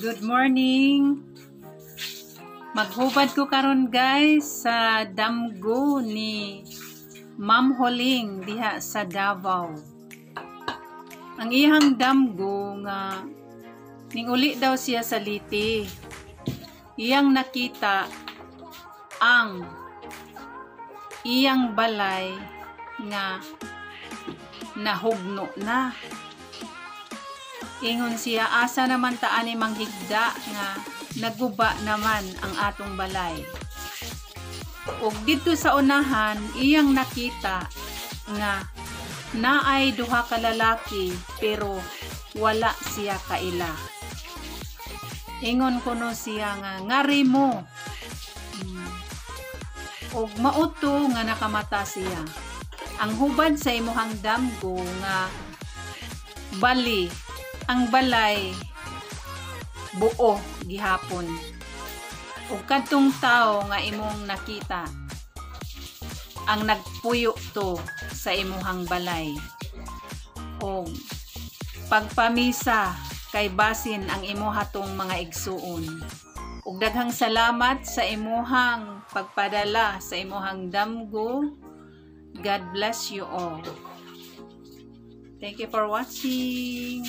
Good morning. Maghubad ko karon, guys, sa damgo ni Ma'am Holing diha sa Davao. Ang iyang damgo nga ning-uli daw siya sa Leyte. Iyang nakita ang iyang balay nga nahugno na. Ingon siya, "Asa naman ta ani manghigda nga naguba naman ang atong balay?" Ug didto sa unahan, iyang nakita nga naay duha ka lalaki pero wala siya kaila. Ingon kuno siya nga, "Ngari mo." Ug mao to nga nakamata siya. Ang hubad sa imuhang damgo nga bali ang balay buo gihapon. Ug kadtong tawo nga imong nakita ang nagpuyo to sa imuhang balay. Og pagpamisa kay basin ang imuha tong mga igsuon. Ug daghang salamat sa imuhang pagpadala sa imuhang damgo. God bless you all. Thank you for watching.